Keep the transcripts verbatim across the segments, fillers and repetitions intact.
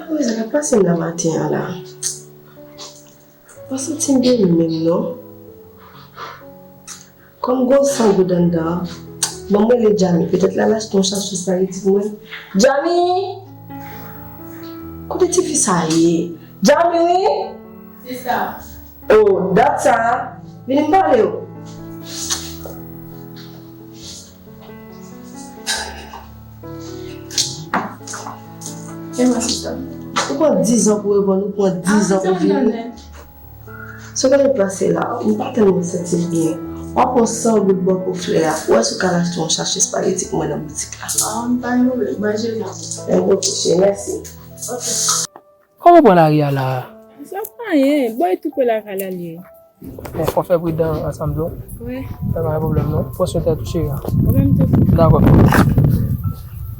Mezanmi, sa k ap pase m nan maten an la? M pa santi m byen menm non. Kòm gon san goud anndan an, ban m rele Djami, petèt l al achte yon sachet espageti pou mwen. Djami! Kote tifi sa ye? Djami wi! Sista. Oh, dat sa, vini m pale w. Eman, sista. Ou pran dizan pou reponn, ou pran dizan pou vini. Se kote plas se la, m pa tèlman santi l byen. W ap pran san goud bò pou flè a. Ou wè si w ka al achte yon sachet espageti pou mwen nan boutik la. Ah, pa gen pwoblèm, mwen jere sa. Enben, ok, cheri, mèsi. Ok. Kòman w pran lari a la a? Sa pa anyen, bò tou pre lakay la l ye. Bon, fò fè pridan ansanm tou. Wi. Pa gen pwoblèm non. Pran swen tèt ou, cheri. Ou menm tou. Dakò.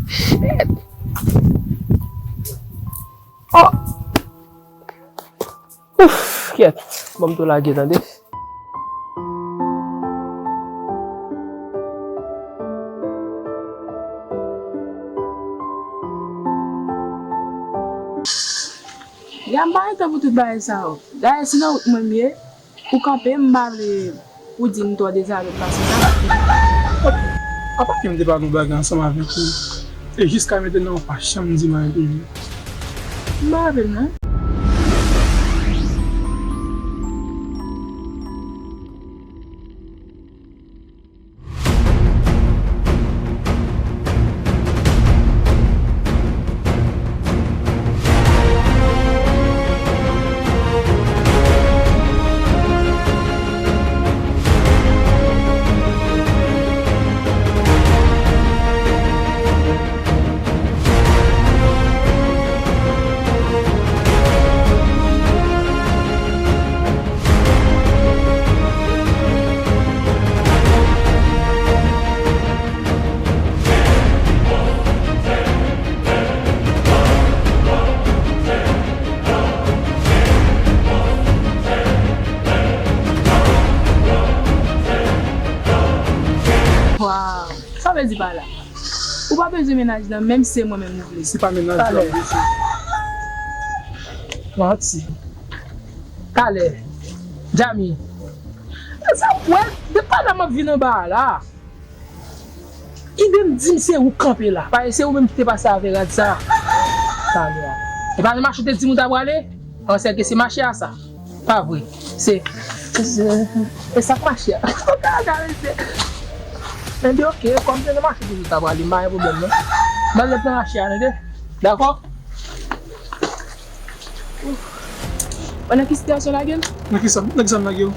Shit! Oh! Ouf, kyèt. Ban m tou lage, tande. Ya m pa gen tan pou tout bagay sa yo. Dayè, si nan wout mwen m ye, ou kanpe, m pa vle ou di m twò dezale pase sa. Apa ke m te pale yon bagay ansanm avèk ou, e jiska mentnan ou pa janm di m anyen de li? M pa raple m non. Waw, sa w vle di pa la? Ou pa bezwen mennaj lan, menm si se mwen menm ou vle. Se pa mennaj lan m bezwen. Manti. Talè. Djami. Sa w wè, depi talè m ap vin anba a la. Ide m di m se ou k kanpe la. Paske se ou menm ki te pase avè rad sa. Talè a. E pa nan mache w te di m ou ta prale? An sèke se mache a sa. Pa vre. Se, se, se, e sa k mache a. Enben, ok, kòm se nan mache toujou ta prale, m pa gen pwoblèm non. Ban lèt nan mache a, tande? Dakò? Ou nan ki sitiyasyon lage m? Nan ki sa, nan ki sa m lage w?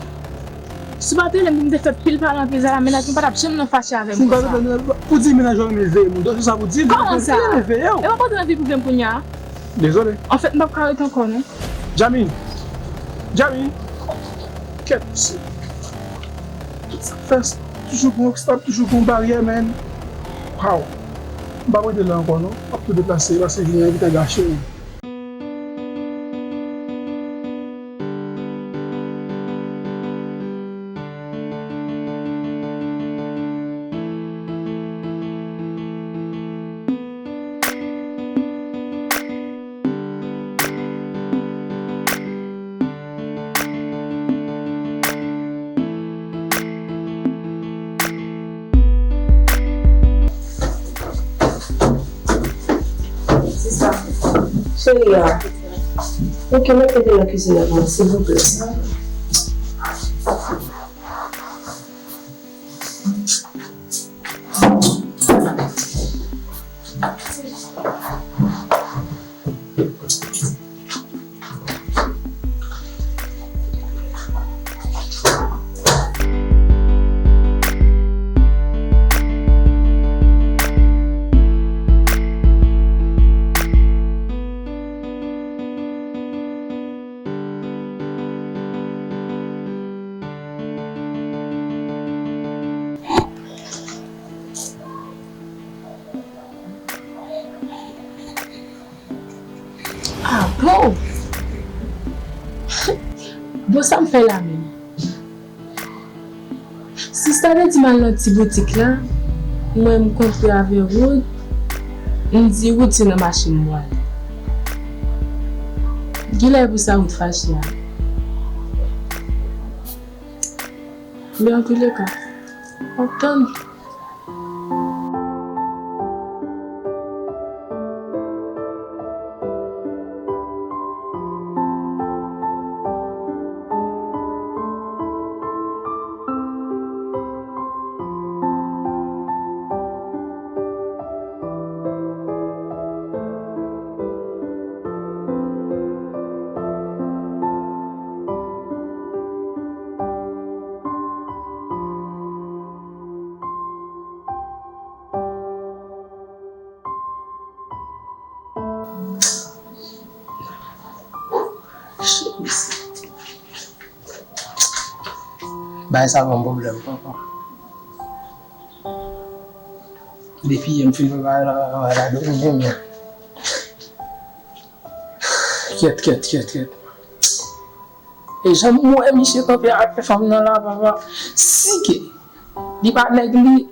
Si w pa t rele m pou m te fè pil pale anpil, sa la, mennaj mwen pa t ap janm nan fache avè m konsa. Si m pa t rele, pou di mennaj ou renmen veye moun, donk se sa pou di, kòman sa? Renmen veye w. E pa kontan anvi pwouve m kounye a? Dezole. Anfèt, m p ap ka rete ankò non. Djamine! Djamine! Kèt, mesye. Tout sa k fè, toujou gon obstak, toujou gon baryè, man. Waw! M p ap rete la ankò non. M ap tou deplase, paske jounen an gentan gache, man. Sista, cheri a, ou ka mete de nan kizin nan pou mwen, silvouplè. Ah bon? Bon, sa m fè la menm? Sista te di m al nan ti boutik la, mwen m kontre avè Wood, m di Wood se nan mache m pwale. Kilè pou sa ou t fache a? Men antouleka, w ap tann. Bagay sa ban m pwoblèm, papa. Depi yè m fin fè bagay la, bagay la domine m. Kyèt, kyèt, kyèt, kyèt. E jan m wè misye kanpe atè fanm nan la, papa. Si ke li pa nèg li,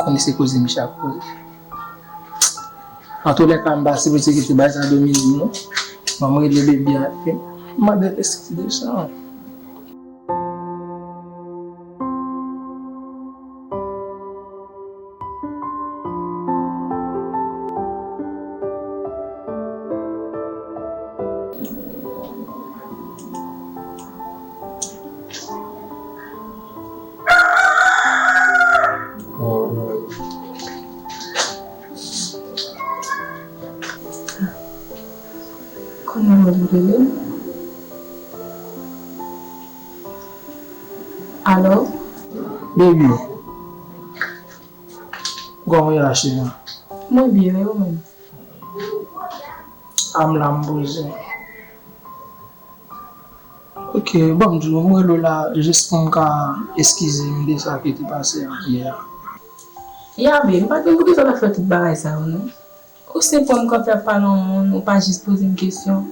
konnen se koze misye ap koze. Antouleka, m pa sipoze kite bagay sa domine m non. Ban m rele bebe a epi m mande l eskize de sa. Konnen w ap rele m? Alo? Baby, kòman w ye la, cheri? Mwen byen, e ou menm? A, m la, m poze. Ok, bon, m di w, m rele w la jis pou m ka eskize m de sa ki te pase a yè a. Ya, babe, m pa t konn poukisa w t ap fè tout bagay sa yo, non. Ou se pran m kanpe ap pale yon moun, ou pa jis poze m kesyon.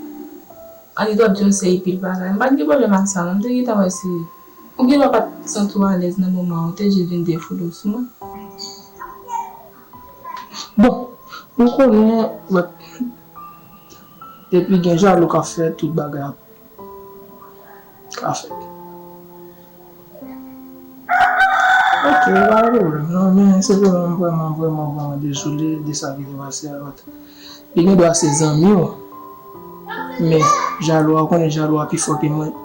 Annik w ap di yon seri pil bagay. M pa t gen pwoblèm ak sa, non. M te gentan wè se ou gen dwa pa t santi w alèz nan moman an, ou te jis vin defoule w sou mwen. Bon, ou konnen, but, depi gen jalou k ap fèt, tout bagay ap ka fèt. Ok, pa gen pwoblèm non, men se vrèman, vrèman, vrèman, vrèman dezole de sa ki te pase a. Li gen dwa se zanmi w, men jalou a, ou konnen jalou a pi fò ke mwen.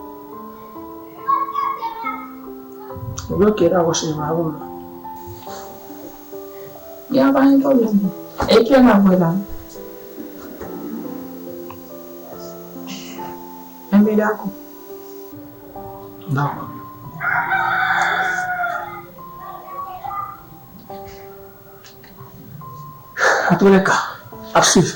Ok, dakò, cheri, pa gen pwoblèm. Ya, pa gen pwoblèm. E kilè n ap wè la? Enben, dakò. Dakò. Antouleka, ap swiv.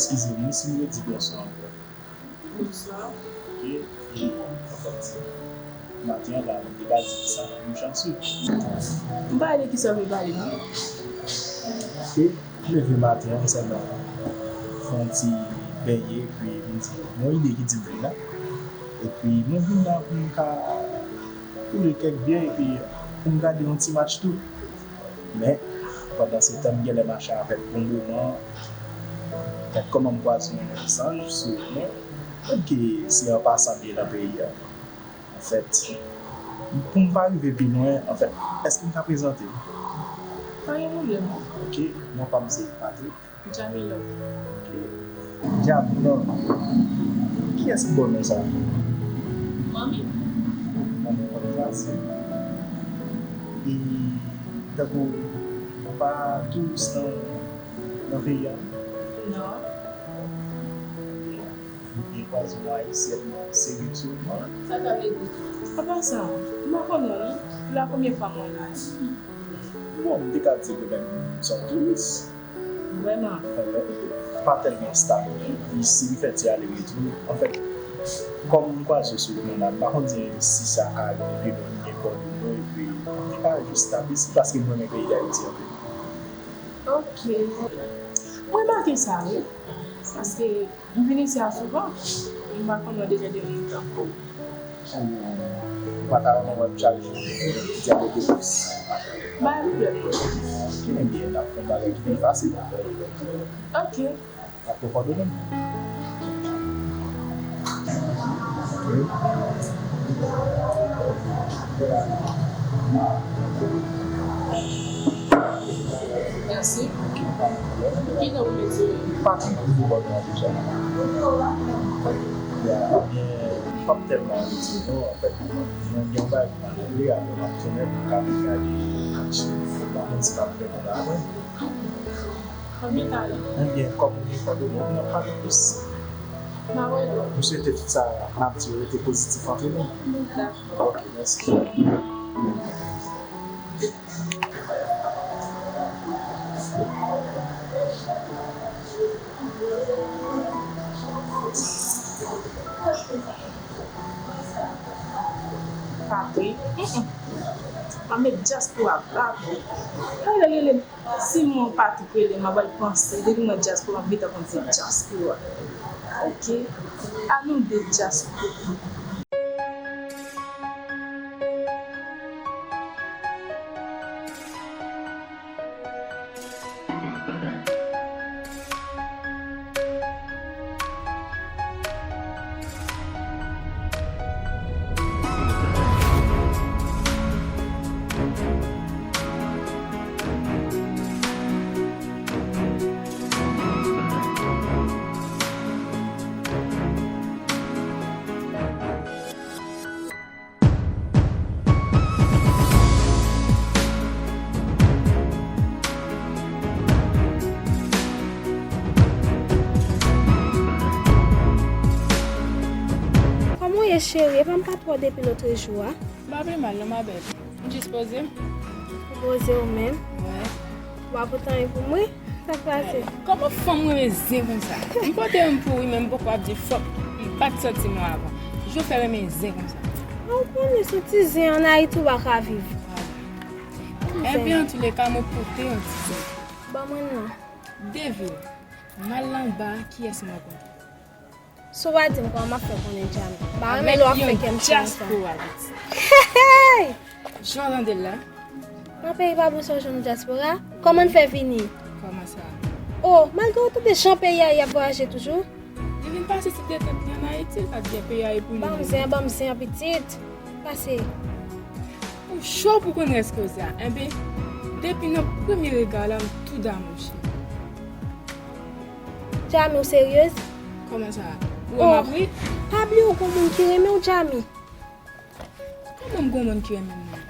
Eskize m wi si m redi bonswa ankò. Bonswa. Ok, e, anfèt, maten an la, nou te ka di sa, nou chanse. M pa wè de kisa w vle pale, non. Ok, m leve maten an, m sèlman fè yon ti benyen, epi m di, yon ide ki di m vin la. Epi mwen vin la pou m ka koule kèk byè, epi pou m gade yon ti match tou. Men, pandan se tan, m genlè mache avèk bon moman. Gad kòman m kwaze yon zanj sou mwen. Menm ke se an pasan m ye nan peyi a. Anfèt, pou m pa rive pi lwen, anfèt, èske m ka prezante m? Pa gen pwoblèm. Ok, non pa m se Patrick. Jamilou. Ok. Jamilou. Kiyès ki ba w non sa a? Manmi. Manmi w konn franse. E tankou ou pa touris nan, nan peyi a? Non. Ou byen kwaze yon ayisyèn serye sou mwen. Sa sa vle di? Apa sa, m pa konn non. Se la premye fwa mwen la. Bon, m te ka di ke menm se yon touris. Vrèman. Pa tèlman stab. Li si li fè ti ale retou. Anfèt, kòm m kwaze sou mwen la, m pa konn si sa ka rive pi lwen, m gen kòdone epi m te ka jis stab isi paske m renmen peyi Dayiti anpil. Ok. Mwen remake sa, wi. Paske m vin isi a souvan. M pa konn wè deja de moun tankou w. Ou pa ta renmen wè m chak jou? Diabèt de plis. Ba pwoblèm. Ok, ebyen, n ap fè yon bagay ki pi fasil. Ok. N ap fè kòdone m. Ok. Mèsi. Ki non w mete? Patrick, ou di bò nan deja. Ya, ebyen, m p ap tèlman retire non, anfèt. Mwen gen yon bagay pou m al regle, apre m ap tounen pou m ka vin gade match yo. M pa konn si m ap fè konsa apre. Konbyen talè? Ebyen, kòm ou gen kòdone w, n ap pale plis. M a rele w. M swete tout sa n ap di yo rete pozitif antre nou. Dakò. Ok, mèsi. Patrick. Mm, mm. Pa met dyaspora ba mwen. Rele, rele. Si mwen Patrick rele m, m ap al panse. Depi mwen dyaspora, m gentan konn se dyaspora. Ok? A nou de dyaspora. Kòman w ye, cheri? Epa m pa t wè w depi lotrejou a. M pa pi mal non, ma belle. M jis poze m. Ou poze w menm? Wi. Ou pa pote anyen pou mwen? Sa k pase? Kòman fanm renmen zen konsa? M pote youn pou ou wi, men m poko ap di fòk m pa t santi mwen avan. Jan w fè renmen zen konsa? Ou konnen se yon ti zen ann Ayiti ou pa ka viv. Vwala. Ebyen, antouleka, mwen pote yon ti zen. Ban mwen l non. Devine, m al anba, kiyès m rankontre? Si w pa di m kòman m ap fè konnen Djami? M pa renmen lè w ap fè kè m fè konsa. Avèk yon dyaspora, pitit. Hey! Jan w tande l la? Nan peyi pa bon sa w jwenn dyaspora? Kòman l fè vini? Kòman sa? O, malgre w tande jan peyi a ye ap vwayaje toujou? Li vin pase ti detant li ann Ayiti, l pa t gen peyi a ye pou li. Ban m zen an, ban m zen an, pitit. Pase. Ou cho pou konn rès koze a. Enben, depi nan premye rega la, m tou damou, cheri. Djami, ou seryez? Kòman sa? Ou wè m ap ri? Pa bliye w gon moun ki renmen w, Djami. Kòman m gon moun ki renmen m nan?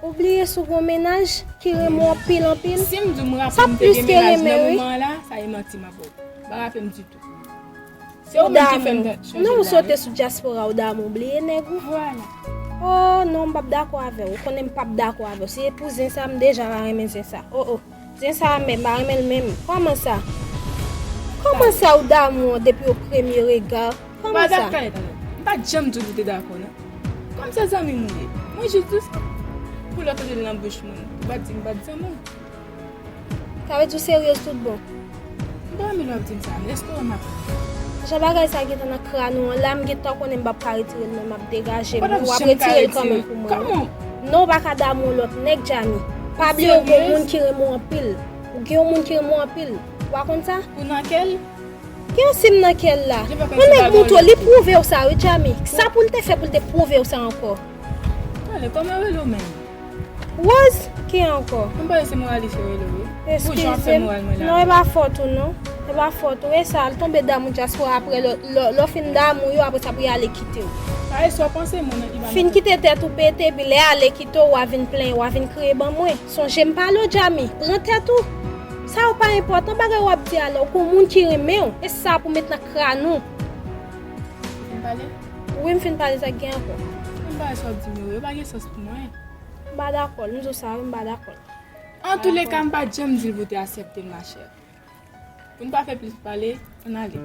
Ou bliye si w gon mennaj ki renmen w anpil, anpil? Si m di w m raple m te gen mennaj nan moman an la, sa e manti m ap ba w. M pa raple m ditou. Se ou menm ki fè m chanje. Non, ou sote sou dyaspora, ou damou, ou bliye nèg ou. Vwala. O, non, m p ap dakò avè w. Ou konnen m p ap dakò avè w. Si e pou zen sa, m deja pa renmen zen sa. O, o. Zen sa a menm, m pa renmen l menm. Kòman sa? Kòman sa ou damou an depi o premye rega? Kòman sa? Talè, talè. M pa t janm di w pou te dakò, non. Kòm se zanmi m ou ye. Mwen jis di sa. Pou lòt ri nan bouch moun. Ou pa t di m pa t zanmi w. Sa vle di w seryez tout bon? M pa renmen lè w ap di m sa, men èske w wè m ap. Jan bagay sa gentan nan kràn ou an, la m gentan konnen m p ap ka retire l, men m ap degaje m. W ap retire l kanmenm pou mwen. Non, ou pa ka damou lòt nèg, Djami. Pa bliye w gen yon moun ki renmen w anpil. Ou gen yon moun ki renmen w anpil. Ou pa konn sa? Ou nan kè l? Gen yon si m nan kè l la. Yon nèg montre w, li pwouve w sa, wi, Djami. Sa pou l te fè pou l te pwouve w sa ankò? Talè, kòman yo rele w menm? Rose, ki ankò? M panse se moralis yo rele w, wi. Pou jan w ap fè moral mwen la. Non, e pa fòt ou, non. E pa fòt ou. E sa, l tonbe damou dyaspora apre lè w fin damou yo, apre sa pou y ale kite w. Sa e sa w panse mwen, men ki pa. Fin kite tèt ou pete, epi lè ale kite w, w a vin plenyen, w a vin kriye ban mwen. Sonje m pale w, Djami. Pran tèt ou. Sa yo pa enpòtan, bagay w ap di a la, ou kon moun ki renmen w. E sa pou met nan kràn ou. Fin pale? Wi, m fin pale, sa k gen ankò? M pa wè sa w ap di m yo, yo pa gen sans pou mwen. M pa dakò, m di w sa, wi, m pa dakò. Antouleka, m pa t janm di l pou te aksepte l, machè. Pou n pa fè plis pale, ann ale.